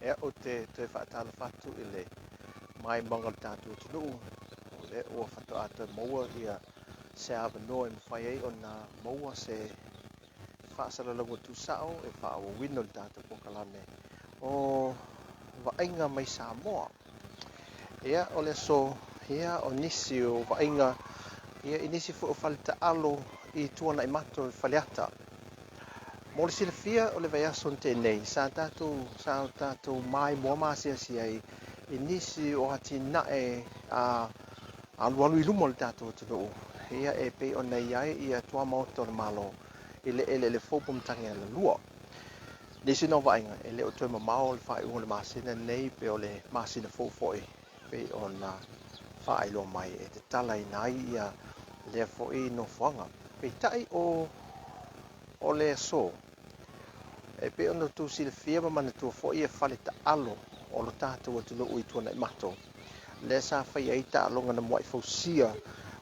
Ia, ou te toe faatalofa atu i le maimoaga o le tatou atunuu, o lea ua faatoa toe maua ia se avanoa e mafai ai ona maua se faasalalauga tuusao e faaauauina o le tatou polokalame o Vaaiga mai Samoa. Ia, o le aso, ia, o nisi o vaaiga, ia, i nisi foi o faletaalo i Tuanaimato i Faleata. Mo le silafia, o le vaiaso na tea nei, sa tatou sa tatou maimoa ma asiasi ai i nisi o atinae a alualu i luma o le tatou atunuu, ia e pei ona i ai ia tuamaota o le Malo i le eleele fou po o Matagialalua. Nisi na o vaaiga, e le o toe mamao le faaiuga o le masina lenei pe o le masina fou foi pei ona faailoa mai e tatalaina ai ia lea foi nofoaga. Peitai o o le aso, e pei ona outou silafia ma manatua foi ia fale taalo o lo tatou atunuu i Tuanaimato, lea sa faia ai taaloga na muai fausia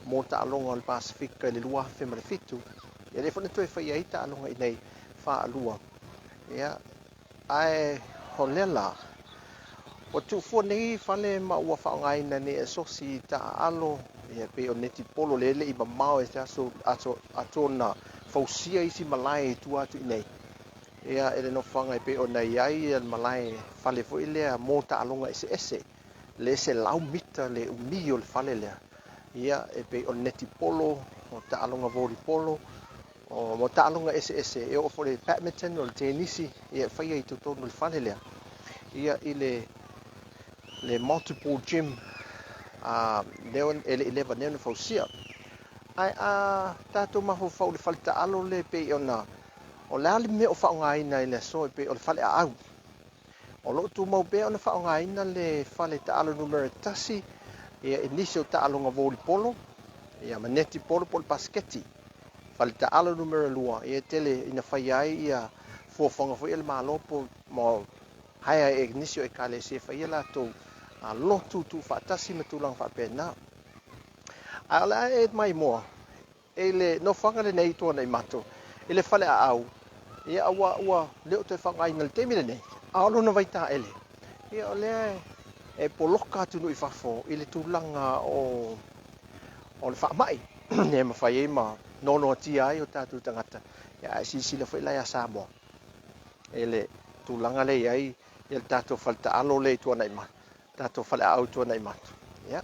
mo taaloga o le Pasefika i le 2007, ia lea foi na toe faia ai taaloga i inei faalua. Ia, ae o lea la, ua tuufua nei fale ma ua faaaogaina nei e asosi taaalo, ia pei o netipolo, lea e le i mamao e se aso aso atu ona fausia isi malae i tua atu i nei. Ia i le nofoaga e pei ona i ai le malae fale foi lea mo taaloga eseese, le 100 mita le umi o le fale lea. Ia e pei o le netipolo, o taaloga volipolo, O taaloga eseese e oo foi i le badminton o le tenisi, ia e faia i totonu o le fale lea. Ia i le le multiple gym a lea e le i leva nei ona fausia. Ae a tatou mafaufau i le fale taalo lea e pei ona o le a le mea o faaaogaina i le aso e pei o le fale aau. O lo o tumau pea ona faaaogaina le fale taalo numera 1 ia i nisi o taaloga volipolo ia ma netipolo po o le basiketi. Fale taalo numera 2, ia e tele ina faia ai ia fuafuaga foi a le Malo po ma hire e nisi o ekalesia e fai ai latou lotu tuufaatasi ma tulaga faapena. Ae o le a e maimoa i le nofoaga lenei i Tuanaimato i le fale aau, ia aua ua le o toe faaaogaina i le taimi lenei, a o lona vaitaele, ia o lea e poloka atunuu i fafo i le tulaga o o le faamai e mafai ai ma noanoatia ai o tatou tagata. Ia ae silasila foi la ia Samoa i le tulaga lea e i ai ia le tatou fale taalo lea i Tuanaimato, tatou fale aau i Tuanaimato. Ia,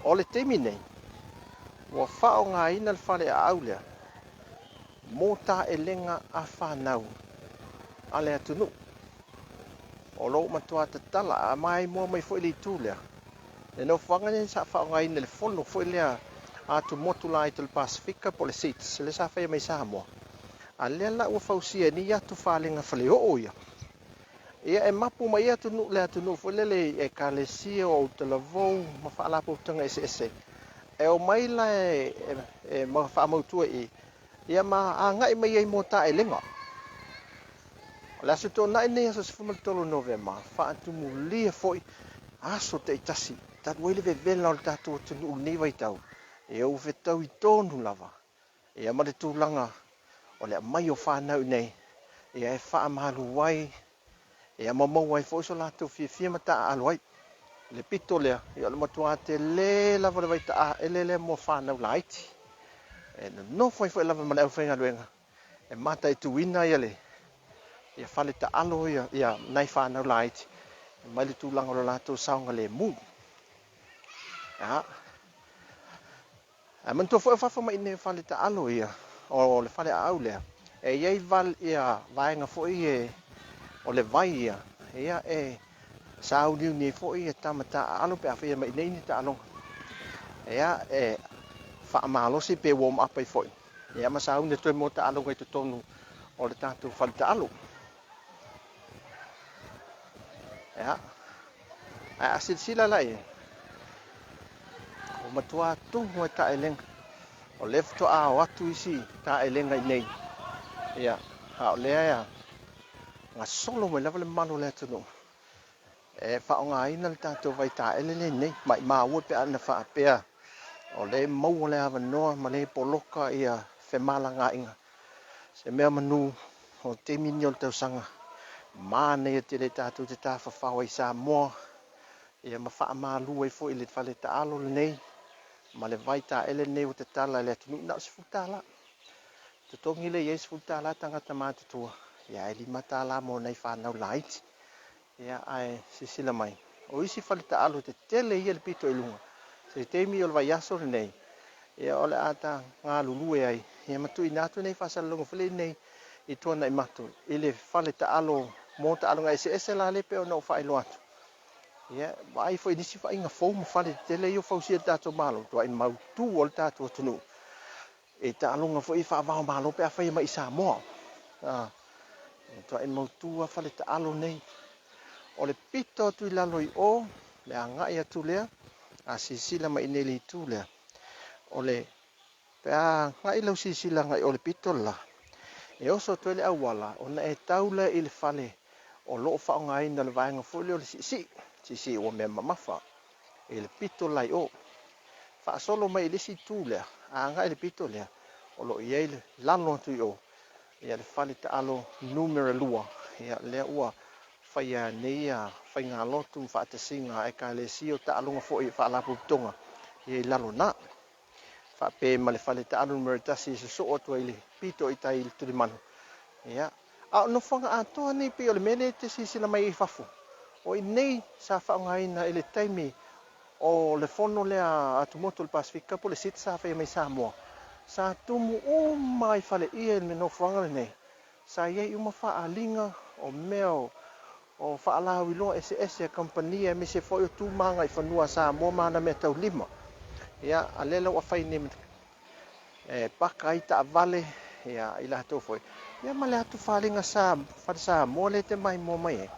o le taimi nei, ua faaaogaina le fale aau lea mo taelega a fanau a le atunuu. O lo o matua tatala a maimoa mai foi le itu lea. Le nofoaga lea sa faaaogaina i le fono foi lea a atumotu laiti o le Pasefika po o le SIDS, lea sa faia mai Samoa. A lea la ua fausia e nei atu falega faleoo ia. Ia e mapu mai atunuu le atunuu foi lele i ekalesia o Utalavou ma faalapotopotoga eseese. E omai la e, e, e faamautu i i, ia ma agai mai ai mo taelega. O le Aso Toonai lenei, aso 13 Novema, faatumulia foi aso taitasi talu ai le vevela o le tatou atunuu i lenei vaitau, ia ua fetaui tonu lava ia ma le tulaga o le aumai o fanau i inei, ia e faamalu ai ia ma maua ai foi so latou fiafia ma taaalo ai. Le pito lea, ia o le matua tele lava o le vaitaaele lea mo fanau laiti. E nonofo ai foi lava ma le aufaigaluega e mataituina ia le ia fale taalo ia ia nai fanau laiti mai le tulaga o lo latou saogalemu. Ia. Ae manatua foi o fafo mai i inei o fale taalo ia, o le fale aau lea, e i ai val, ia vaega foi e o le vai ia, ia e sauniuni ai foi ia tama taaalo pe a faia mai i inei ni taaloga. Ia e faamalosi pe warm up ai foi. Ia ma sauni atu ai mo taaloga i totonu o le tatou fale taalo. Ia. Ae a silasila la i ai, ua matua tumu ai taelega. O lea faatoa o atu isi taelega i nei. Ia, a o lea e gasolo mai lava le mamalu o le atunuu e faaaogaina le tatou vaitaele lenei. Maimau e pe a na faapea o lea e maua le avanoa ma lea e poloka ia femalagaaiga. Se mea manu o le taimi lenei o le tausaga, Manaia tele tatou te tafafao ai i Samoa, ia ma faamalu ai foi i le fale taalo lenei ma le vai taele lenei ua tatala i le atunuu na o le $10. Totogi lea i ai $10 tagata matutua, ia ae $5 mo nai fanau laiti. Ia ae silasila mai, o isi fale taalo tetele ia i le pito i luga, se taimi o le vaiaso lenei, ia o le a ta galulue ai, ia ma tuuina atu nei faasalalauga foi lea nei i Tuanaimato i le fale taalo mo taaloga eseese la lea pei ona ou faailoa atu. Ia, vaai foi i nisi vaaiga fou ma fale tetele ia ua fausia e le tatou Malo, matuai mautu o le tatou atunuu i taaloga foi faava o Malo pe a faia mai i Samoa. Ah, matuai mautu lava fale taalo nei. O le pito atu i lalo i o, le agai atu lea, a silasila mai i inei i le itu lea, o le Pe a agai lau silasila agai o le pito le la, e oso atu ai le auala ona e tau lea i le fale o lo o faaaogaina le vaega foi lea o le siisii, siisii ua mea mamafa i le pito la i o. Faasolo mai i le isi itu lea, a agai i le pito lea, o lo o i ai le lalo atu i o, ia le fale taalo numera 2, ia lea ua faia nei faigalotu ma faatasiga a Ekalesia o taaloga foi faalapotopotoga ia i lalo na. Faapea ma le fale taalo numera 1 e sosoo atu ai i le pito i tai i le tulimanu. Ia, a o nofoaga atoa nei pei o le mea lea e te silasila mai ai i fafo. O i nei sa faaaogaina i le taimi o le fono lea a Atumotu o le Pasefika po o le SIDS sa faia mai i Samoa. Sa tumu uma ai faleia i le nofoaga lenei. Sa i ai uma faaaliga o mea o faalauiloa eseese a kamupani aemaise foi o tu ma agaifanua a Samoa ma ana meataulima. Ia, a lea la ua fai nei e paka ai taavale ia i latou foi, ia ma le atu faliga sa fale Samoa lea e te maimoa mai ai.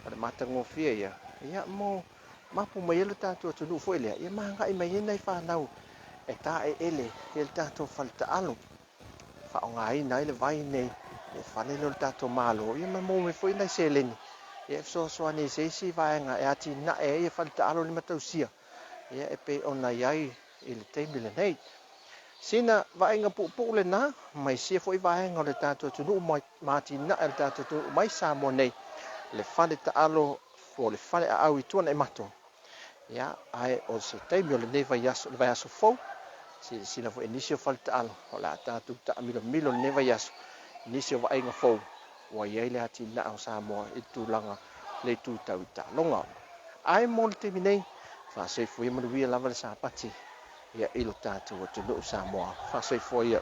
O le matagofie ia, ia mo mapu mai ai lo tatou atunuu foi lea, ia ma agai mai ai nai fanau e taeele i le tatou fale taalo, faaaogaina ai le vai nei le fale lea o le tatou Malo, ia ma maua mai foi nai seleni ia e fesoasoani i se isi vaega e atinae ai fale taalo le matausia ia e pei ona i ai i le taimi lenei. Sina vaaiga puupuu lena mai sia foi vaega o le tatou atunuu ma atinae o le tatou atunuu mai Samoa nei, le fale taalo o le fale aau i Tuanaimato. Ia, ae o se taimi o lenei vaiaso, le vaiaso fou, silasila foi i nisi o fale taalo, o le a tatou taamilomilo lenei vaiaso i nisi o vaaiga fou ua i ai le atinae o Samoa i le tulaga le itu tau i taaloga. Ae mo le taimi nei, faasoifua ia manuia lava le Sapati ia i lo tatou atunuu Samoa. Faasoifua ia.